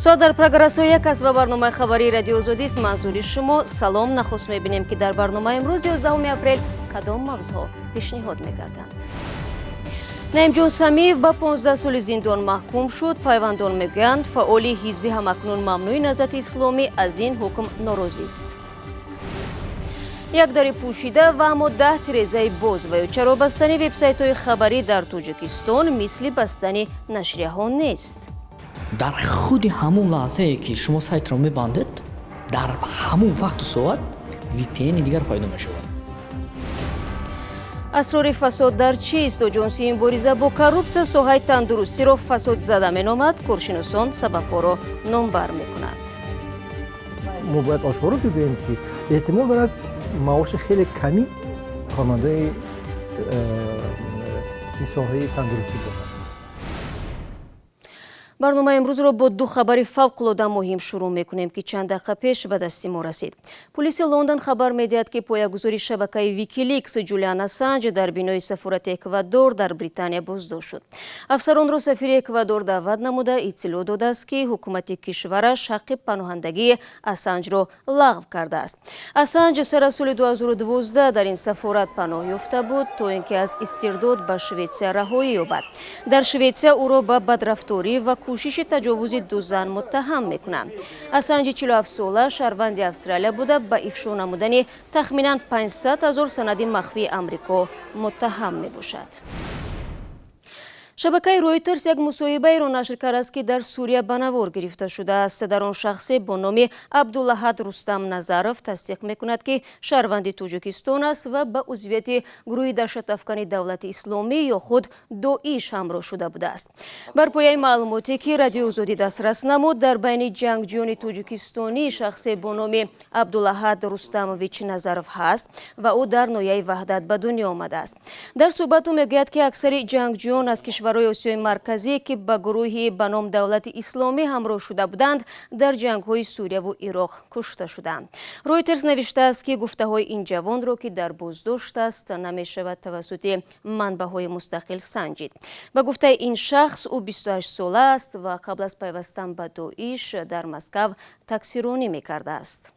Соат дар Прага расо 1 аст ва барномаи хабарии Радиои Озодист манзури шумо. Салом. Нахуст мебинем, ки дар барномаи имрӯз, 11 апрел, кадом мавзӯъҳо пешниҳод мегарданд. Наимҷон Самиев ба 15 соли зиндон маҳкум шуд. Пайвандон мегӯянд, фаъоли ҳизби ҳамакнун мамнӯи Наҳзати Исломӣ аз ин ҳукм норозист. Як дари пӯшида ва аммо 10 тирезаи боз ва ё чаро бастани вебсайтҳои хабарӣ дар Тоҷикистон мисли бастани нашрияҳо нест? Дар худи ҳамун лаҳзае, ки шумо сайтро мебандед, дар ҳамун вақту соат VPN дигар пайдо мешавад. Асрори фасод дар чист? Оҷонсии мубориза бо коррупсия соҳаи тандурустиро фасодзада меномад. Коршиносон сабабҳоро номбар мекунанд. Мо бояд ошкоро бигӯем, ки эҳтимол дорад маоши хеле камӣ кормандои ин соҳаи тандурустӣ бошад. Барномаи имрӯзро бо ду хабари фавқулода муҳим шурӯъ мекунем, ки чанд дақиқа пеш ба дасти мо расид. Пулиси Лондон хабар медиҳад, ки поягузори шабакаи Викиликс Ҷулиан Ассанҷ дар бинои сафорати Эквадор дар Британия боздошт шуд. Афсаронро сафири Эквадор даъват намуда, иттилоъ додааст, ки ҳукумати кишвараш ҳаққи паноҳандагии Ассанҷро лағв кардааст. Ассанҷ сар соли 2012 дар ин сафорат паноҳ ёфта буд, то ин ки аз истирдод ба Шветсия раҳоӣ ёбад. Дар Шветсия ӯро ба бадрафторӣ ва кӯшиши таҷовузи ду зан муттаҳам мекунанд. Ассанҷи 47-сола шаҳрванди Австралия буда, ба ифшо намудани тахминан 500 ҳазор санади махфии Амрико муттаҳам мебошад. Шабакаи Ройтерс як мусоҳибаеро нашр кардааст, ки дар Сурия ба навор гирифта шудааст. Дар он шахсе бо номи Абдулаҳад Рустам Назаров тасдиқ мекунад, ки шаҳрванди Тоҷикистон аст ва ба узвияти гурӯҳи даҳшатафкани Давлати Исломӣ ё худ ДОИШ ҳамроҳ шуда будааст. Бар пояи маълумоте, ки Радиои Озодӣ дастрас намуд, дар байни ҷангҷӯёни тоҷикистонӣ шахсе бо номи Абдулаҳад Рустамович Назаров ҳаст ва ӯ дар ноҳияи Ваҳдат ба дунё омадааст. Дар суҳбат ӯ мегӯяд, ки аксари ҷангҷӯён аз кишварҳои Осиёи Марказӣ, ки ба гурӯҳи ба ном Давлати Исломӣ ҳамроҳ шуда буданд, дар ҷангҳои Сурияву Ироқ кушта шуданд. Ройтерс навиштааст, ки гуфтаҳои ин ҷавонро, ки дар боздошт аст, намешавад тавассути манбаъҳои мустақил санҷид. Ба гуфтаи ин шахс, ӯ 28 сола аст ва қабл аз пайвастан ба ДОИШ дар Москав таксиронӣ мекардааст.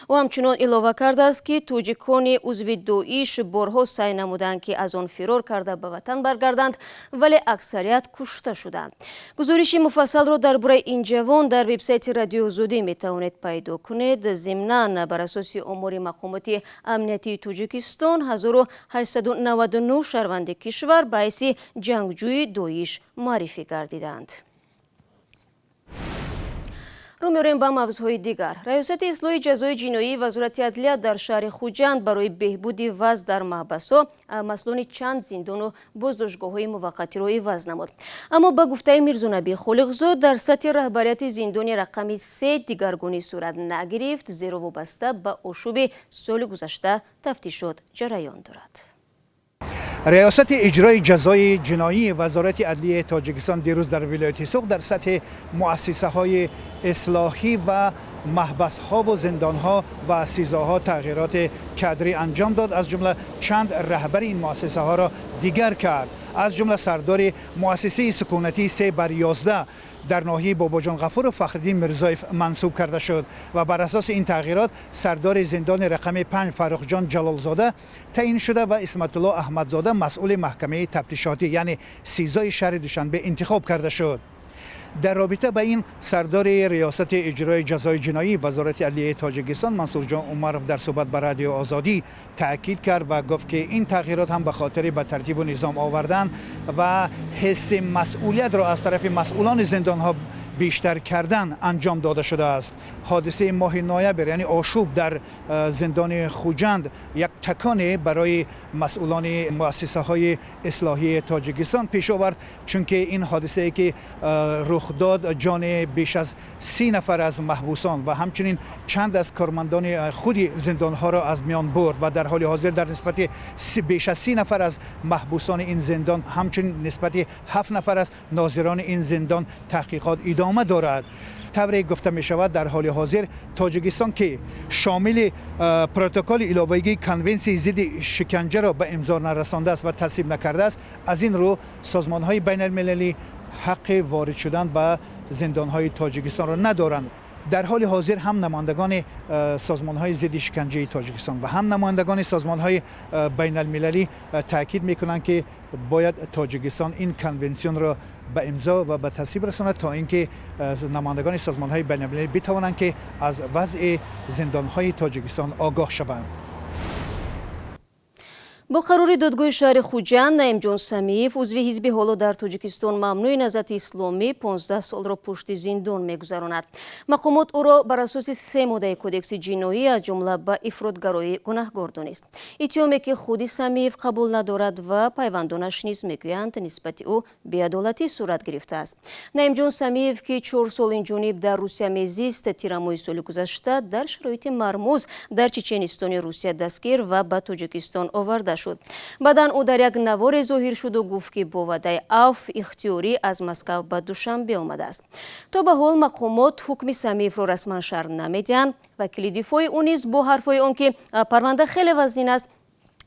Ӯ ҳамчунон илова кардааст, ки тоҷикони узви ДОИШ борҳо саъй намуданд, ки аз он фирор карда, ба ватан баргарданд, вале аксарият кушта шуданд. Гузориши муфассалро дар бораи ин ҷавон дар вебсайти Радиои Озодӣ метавонед пайдо кунед. Зимнан, бар асоси омори мақомоти амниятии Тоҷикистон, 1899 шаҳрванди кишвар ба ҳайси ҷангҷӯи ДОИШ муаррифӣ гардиданд. Рӯ меорем ба мавзӯъҳои дигар. Раёсати ислоҳи ҷазои ҷиноии Вазорати адлия дар шаҳри Хуҷанд барои беҳбуди вазъ дар маҳбасҳо масъулони чанд зиндону боздоштгоҳҳои муваққатиро иваз намуд. Аммо ба гуфтаи Мирзонаби Холиқзод, дар сатҳи раҳбарияти зиндони рақами 3 дигаргунӣ сурат нагирифт, зеро вобаста ба ошӯби соли гузашта тафтишот ҷараён дорад. Риёсати иҷрои ҷазои ҷиноии Вазорати адлияи Тоҷикистон дирӯз дар вилояти Суғд дар сатҳи муассисаҳои ислоҳӣ ва маҳбасҳову зиндонҳо ва СИЗОҳо тағйироти кадрӣ анҷом дод. Аз ҷумла чанд раҳбари ин муассисаҳоро дигар кард. Аз ҷумла сардори муассисаи сукунатии 3 бар 11 дар ноҳияи Бобоҷон Ғафуров Фахриддин Мирзоев мансуб карда шуд ва бар асоси ин тағйирот сардори зиндони рақами 5 Фаррухҷон Ҷалолзода таъин шуда ва Исматулло Аҳмадзода масъули маҳкамаи тафтишотӣ, яъне СИЗОи шаҳри Душанбе интихоб карда шуд. Дар робита ба ин сардори риёсати иҷрои ҷазои ҷиноӣ Вазорати адлияи Тоҷикистон Мансурҷон Умаров дар суҳбат ба Радиои Озодӣ таъкид кард ва гуфт, ки ин тағйирот ҳам ба хотири ба тартибу низом овардан ва ҳисси масъулиятро аз тарафи масъулони зиндонҳо бештар кардан анҷом дода шудааст. Ҳодисаи моҳи ноябр, яъне ошӯб дар зиндони Хуҷанд, як таконе барои масъулони муассисаҳои ислоҳии Тоҷикистон пеш овард, чунки ин ҳодисае, ки рух дод, ҷони беш аз 30 нафар аз маҳбусон ва ҳамчунин чанд аз кормандони худи зиндонҳоро аз миён бурд ва дар ҳоли ҳозир дар нисбати беш аз 30 нафар аз маҳбусони ин зиндон, ҳамчунин нисбати ҳафт нафар аз нозирони ин зиндон таҳқиқот идома. Идома дорад. Тавре гуфта мешавад, дар ҳоли ҳозир Тоҷикистон, ки шомили протоколи иловагии Конвенсияи зидди шиканҷаро ба имзо нарасондааст ва тасвиб накардааст, аз ин рӯ созмонҳои байналмилалӣ ҳаққи ворид шудан ба зиндонҳои Тоҷикистонро надоранд. Дар ҳоли ҳозир ҳам намояндагони созмонҳои зидди шиканҷаи Тоҷикистон ва ҳам намояндагони созмонҳои байналмилалӣ таъкид мекунанд, ки бояд Тоҷикистон ин конвенсионро ба имзо ва ба тасвиб расонад, то ин ки намояндагони созмонҳои байналмилалӣ битавонанд, ки аз вазъи зиндонҳои Тоҷикистон огоҳ шаванд. Бо қарори додгоҳи шаҳри Хуҷанд, Наимҷон Самиев, узви ҳизби ҳоло дар Тоҷикистон мамнӯи Наҳзати Исломӣ, 15 солро пушти зиндон мегузаронад. Мақомот ӯро бар асоси се моддаи Кодекси ҷиноӣ, аз ҷумла ба ифротгароӣ гунаҳгор донист. Иттиҳоме, ки худи Самиев қабул надорад ва пайвандонаш низ мегӯянд, нисбати ӯ беадолатӣ сурат гирифтааст. Наимҷон Самиев, ки 4 сол инҷониб дар Русия мезист, тирамоҳи соли гузашта дар шароити мармуз дар Чеченистони Русия дастгир ва ба Тоҷикистон оварда шуд. Баъдан ӯ дар як наворе зоҳир шуду гуфт, ки бо ваъдаи афв ихтиёрӣ аз Москав ба Душанбе омадааст. То ба ҳол мақомот ҳукми Самиевро расман шарҳ намедиҳанд. Вакили дифои ӯ низ бо ҳарфҳои он ки парванда хеле вазнин аст,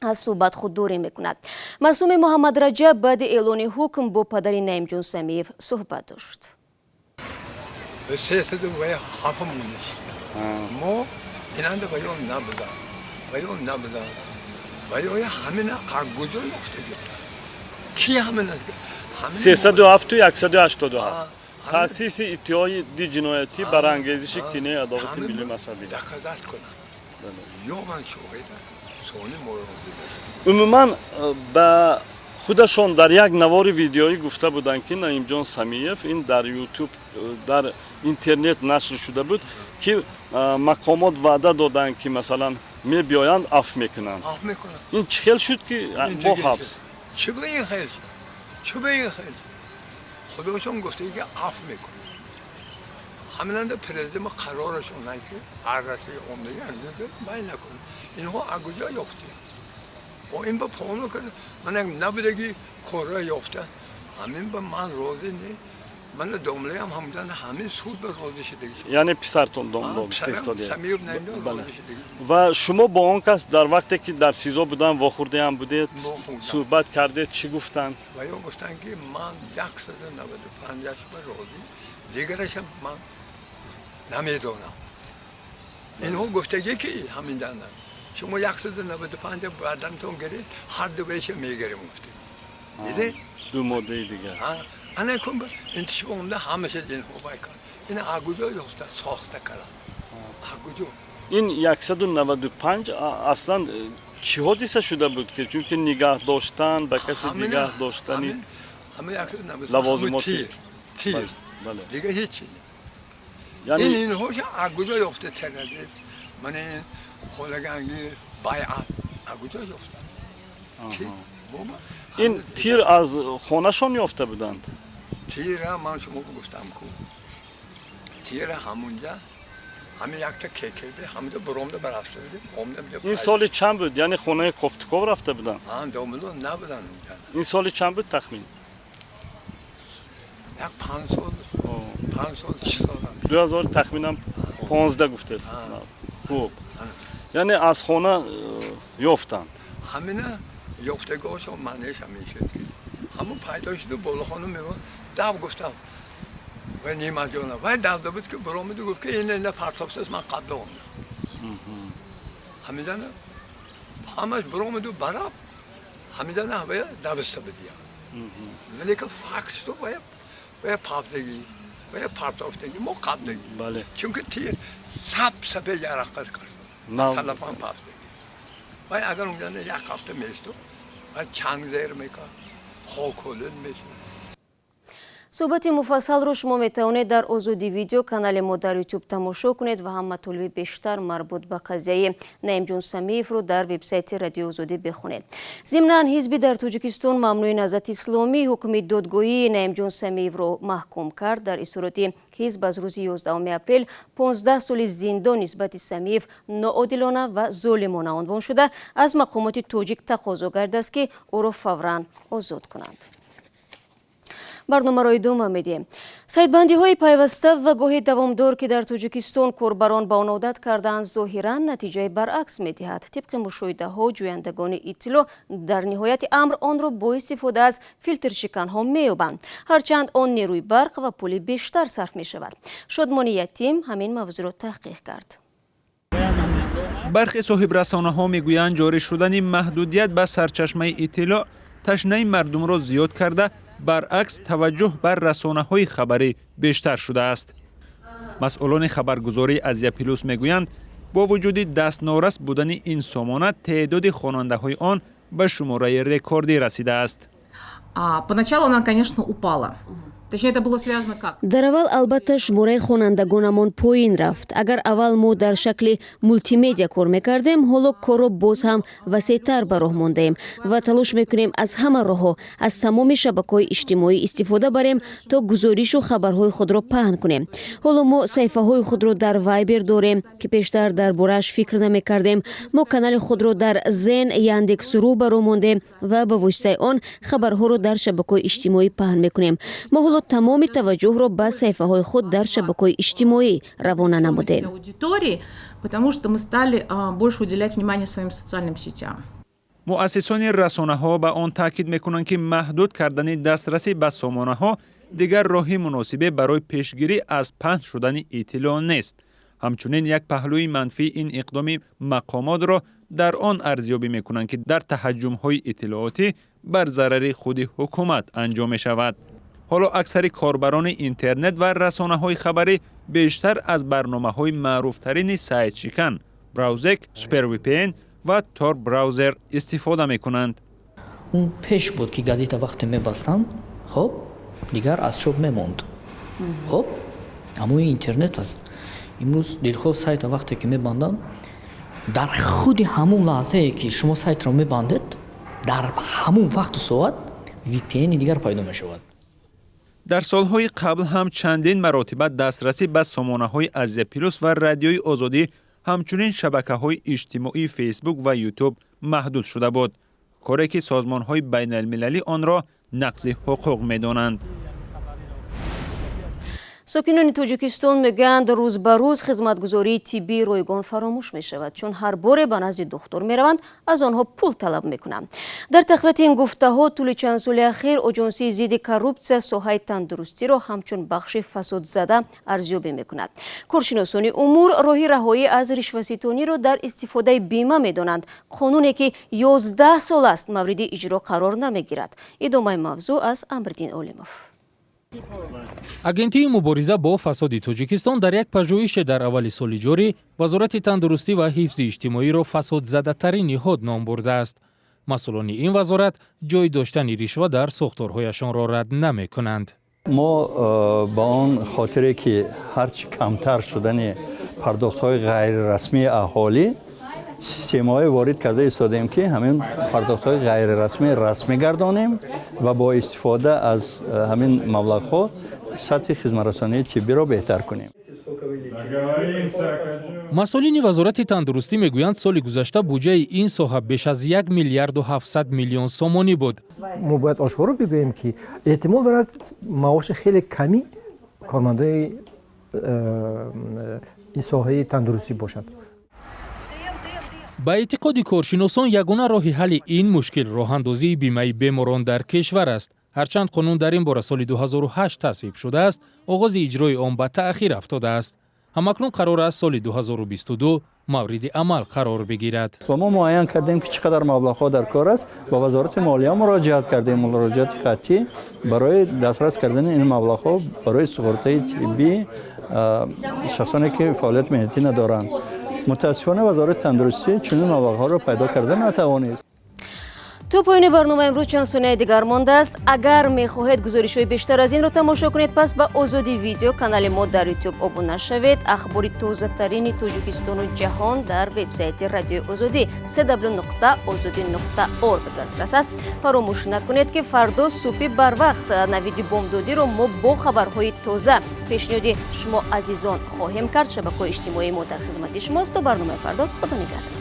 аз суҳбат худдорӣ мекунад. Маъсуми Муҳаммадраҷаб баъди эълони ҳукм бо падари Наимҷон Самиев суҳбат дошт. 307 мо инанда баён набудам, баён набудам. Вале ҳамина аз куҷо ёфта гирифта, ки ҳамина? 307-у 187, таъсиси иттиҳоди ҷиноятӣ, барангезиши кинаи адовати миллию мазҳабӣ. Доказать кунам ё ман шоҳидам, сони моро. Умуман, ба худашон дар як навори видеоӣ гуфта буданд, ки Наимҷон Самиев, ин дар Ютуб, дар интернет нашр шуда буд, ки мақомот ваъда доданд, ки масалан мебиёянд, афв мекунанд. Афв мекунанд. Ин чӣ хел шуд, ки бо ҳабс? Чӣ ба ин хел шуд? Чӣ ба ин хел шуд? Худошон гуфта, ки афв мекунад. Ҳаминанда президент қарорашон, ки аррасии омдагӣ бай накунад. Инҳо аз куҷо ёфтем? Бо ин ба поно карда ман як набудагӣ корро ёфта, ҳамин ба ман розӣ не. Ман домлаям ҳамдан ҳамин суд ба розӣ шудагӣ. Яъне писартон домло? Самир Наимҷон розӣ шудагӣ. Ва шумо бо он кас дар вақте ки дар СИЗО будан вохӯрдаам будед, суҳбат кардед, чӣ гуфтанд? Ва ё гуфтанд, ки ман 195-аш ба розӣ, дигарашам ман намедонам. Инҳо гуфтагӣ, ки ҳамин дананд, шумо 195 бардамтон гирифт, ҳар дувеша мегирем, гуфтагӣ. Дидед? Ду моддаи дигар. Ана кун интишб омда, ҳамаша инҳо бай кард. Ина агуҷо ёфта сохта кард, агуҷо? Ин 195 аслан чӣ ҳодиса шуда буд, ки чунки нигаҳ доштан ба каси дигаҳ доштани лавозимоти тир, дига ҳечи. Ин инҳоша агуҷо ёфта терроризм, мана ин холаганги байъат агуҷо ёфта? Ин тир аз хонашон ёфта буданд? Тира ман шумо гуфтам ку, тира ҳамунҷа, ҳамин якта ККБ ҳамунҷа буромда барафта будем, омда. Ин соли чанд буд? Яъне хонаи кофтуков рафта буданд? Домуло набуданд унҷа. Ин соли чанд буд тахмин? Як 5 сол, 5 сол, 6 сол. 2000 тахминан 15 гуфтед. Хуб, яъне аз хона ёфтанд. Ҳамина ёфтагоҳшон маънеш ҳамин шуд, ки ҳамун пайдо шуду болохону мево дав гуфтам ва Нимаҷона вай давда буд, ки буромиду гуфт, ки ина партофтааст, ман қабла омдам. Ҳаминҷана ҳамаш буромиду барафт, ҳаминҷана ҳавая дависта будия. Валекин факт шуду, вая пафтагӣ, вая партофтагӣ, мо қаблагӣ. Чунки тир саб сафед яраққат кард, салафан пафтагӣ. Вай агар унҷана як ҳафта меистод, вай чанг зер мекард, хоколуд мешуд. Суҳбати муфассалро шумо метавонед дар Озодӣ Видео, канали мо дар Ютуб, тамошо кунед ва ҳам матолиби бештар марбут ба қазияи Наимҷон Самиевро дар вебсайти Радиои Озодӣ бихонед. Зимнан, ҳизби дар Тоҷикистон мамнӯи Наҳзати Исломӣ ҳукми додгоҳии Наимҷон Самиевро маҳкум кард. Дар изҳороти ҳизб аз рӯзи 11 апрел 15 соли зиндон нисбати Самиев ноодилона ва золимона унвон шуда, аз мақомоти тоҷик тақозо гардааст, ки ӯро фавран озод кунанд. Барномаро идома медиҳем. Сайтбандиҳои пайваста ва гоҳи давомдор, ки дар Тоҷикистон корбарон ба он одат кардаанд, зоҳиран натиҷаи баръакс медиҳад. Тибқи мушоҳидаҳо, ҷӯяндагони иттилоъ дар ниҳояти амр онро бо истифода аз филтршиканҳо меёбанд, ҳарчанд он нерӯи барқ ва пули бештар сарф мешавад. Шодмони Ятим ҳамин мавзӯъро таҳқиқ кард. Бархе соҳибрасонаҳо мегӯянд, ҷорӣ шудани маҳдудият ба сарчашмаи иттилоъ ташнаи мардумро зиёд карда, баръакс, таваҷҷӯҳ бар расонаҳои хабарӣ бештар шудааст. Масъулони хабаргузории Азия Плюс мегӯянд, бо вуҷуди дастнорас будани ин сомона, теъдоди хонандаҳои он ба шумораи рекордӣ расидааст. Поначалу она, конечно, упала. Точнее, это было связано как? Дар аввал, албатта, шумораи хонандагонамон поин рафт. Агар аввал мо дар шакли мултимедиа кор мекардем, ҳоло корро боз ҳам васеътар ба роҳ мондаем ва талош мекунем аз ҳама роҳҳо, аз тамоми шабакаҳои иҷтимоӣ истифода барем, то гузоришу хабарҳои худро паҳн кунем. Ҳоло мо саҳифаҳои худро дар Вайбер дорем, ки пештар дар борааш фикр намекардем. Мо канали худро дар Зен, Яндекс.Ру ба роҳ мондем ва ба воситаи он хабарҳоро дар шабакаҳои иҷтимоӣ паҳн мекунем. Мо ҳоло тамоми таваҷҷӯҳро ба саҳифаҳои худ дар шабакаҳои иҷтимоӣ равона намудем. Аудитории, потому что мы стали больше уделять внимание своим социальным сетям. Муассисони расонаҳо ба он таъкид мекунанд, ки маҳдуд кардани дастрасӣ ба сомонаҳо дигар роҳи муносибе барои пешгирӣ аз паҳн шудани иттилоъ нест. Ҳамчунин як паҳлӯи манфии ин иқдоми мақомотро дар он арзёбӣ мекунанд, ки дар таҳаҷҷумҳои иттилоотӣ бар зарари худи ҳукумат анҷом мешавад. Ҳоло аксари корбарони интернет ва расонаҳои хабарӣ бештар аз барномаҳои маъруфтарини сайтшикан Браузек, SuperVPN ва Tor Browser истифода мекунанд. Он пеш буд, ки газета вақте мебастанд, хоб, дигар аз чоп мемонд. Хоб, аммо интернет аст. Имрӯз дилхоҳ сайта вақте ки мебанданд, дар худи ҳамун лаҳзае ки шумо сайтро мебандед, дар ҳамун вақту соат VPN дигар пайдо мешавад. Дар солҳои қабл ҳам чандин маротиба дастрасӣ ба сомонаҳои Азия Плюс ва Радиои Озодӣ, ҳамчунин шабакаҳои иҷтимоии Фейсбук ва Ютуб маҳдуд шуда буд, коре ки созмонҳои байналмилалӣ онро нақзи ҳуқуқ медонанд. Сокинони Тоҷикистон мегӯянд, рӯз ба рӯз хизматгузории тиббии ройгон фаромӯш мешавад, чун ҳар боре ба назди духтур мераванд, аз онҳо пул талаб мекунанд. Дар тақвияти ин гуфтаҳо, тӯли чанд соли ахир Оҷонсии зидди коррупсия соҳаи тандурустиро ҳамчун бахши фасодзада арзёбӣ мекунад. Коршиносони умур роҳи раҳоӣ аз ришваситониро дар истифодаи бима медонанд, қонуне ки 11 сол аст мавриди иҷро қарор намегирад. Идомаи мавзӯъ аз Амриддин Олимов. Агентии мубориза бо фасоди Тоҷикистон дар як пажӯҳише дар аввали соли ҷорӣ Вазорати тандурустӣ ва ҳифзи иҷтимоиро фасодзадатарин ниҳод ном бурдааст. Масъулони ин вазорат ҷой доштани ришва дар сохторҳояшонро рад намекунанд. Мо ба он хотире ки ҳарчи камтар шудани пардохтҳои ғайрирасмии аҳолӣ, системаҳое ворид карда истодаем, ки ҳамин пардохтҳои ғайрирасмӣ расмӣ гардонем ва бо истифода аз ҳамин маблағҳо сатҳи хизматрасонии тиббиро беҳтар кунем. Масъулини Вазорати тандурустӣ мегӯянд, соли гузашта буҷаи ин соҳа беш аз 1 миллиарду 700 миллион сомонӣ буд. Мо бояд ошкоро бигӯем, ки эҳтимол дорад маоши хеле ками кормандои ин соҳаи тандурустӣ бошад. Ба эътиқоди коршиносон, ягона роҳи ҳалли ин мушкил роҳандозии бимаи беморон дар кишвар аст. Ҳарчанд қонун дар ин бора соли 2008 тасвиб шудааст, оғози иҷрои он ба таъхир афтодааст. Ҳамакнун қарор аст соли 2022 мавриди амал қарор бигирад. Ва мо муайян кардем, ки чӣ қадар маблағҳо дар кор аст. Ба Вазорати молия муроҷиат кардем, муроҷиати хаттӣ, барои дастрас кардани ин маблағҳо барои суғуртаи тиббӣ шахсоне ки фаъолияти меҳнатӣ надоранд. Мутаассифона, Вазорати тандурустӣ чунин маблағҳоро пайдо карда натавонист. То поёни барнома имрӯз чанд сонияи дигар мондааст. Агар мехоҳед гузоришҳои бештар аз инро тамошо кунед, пас ба Озодӣ Видео, канали мо дар Ютуб, обуна шавед. Ахбори тозатарини Тоҷикистону ҷаҳон дар вебсайти Радиои Озодӣ cw.ozodi.org дастрас аст. Фаромӯш накунед, ки фардо субҳи барвақт Навиди Бомдодиро мо бо хабарҳои тоза пешниҳоди шумо азизон хоҳем кард. Шабакаҳои иҷтимоии мо дар хизмати шумост. То барномаи фардо, худо нигаҳдор.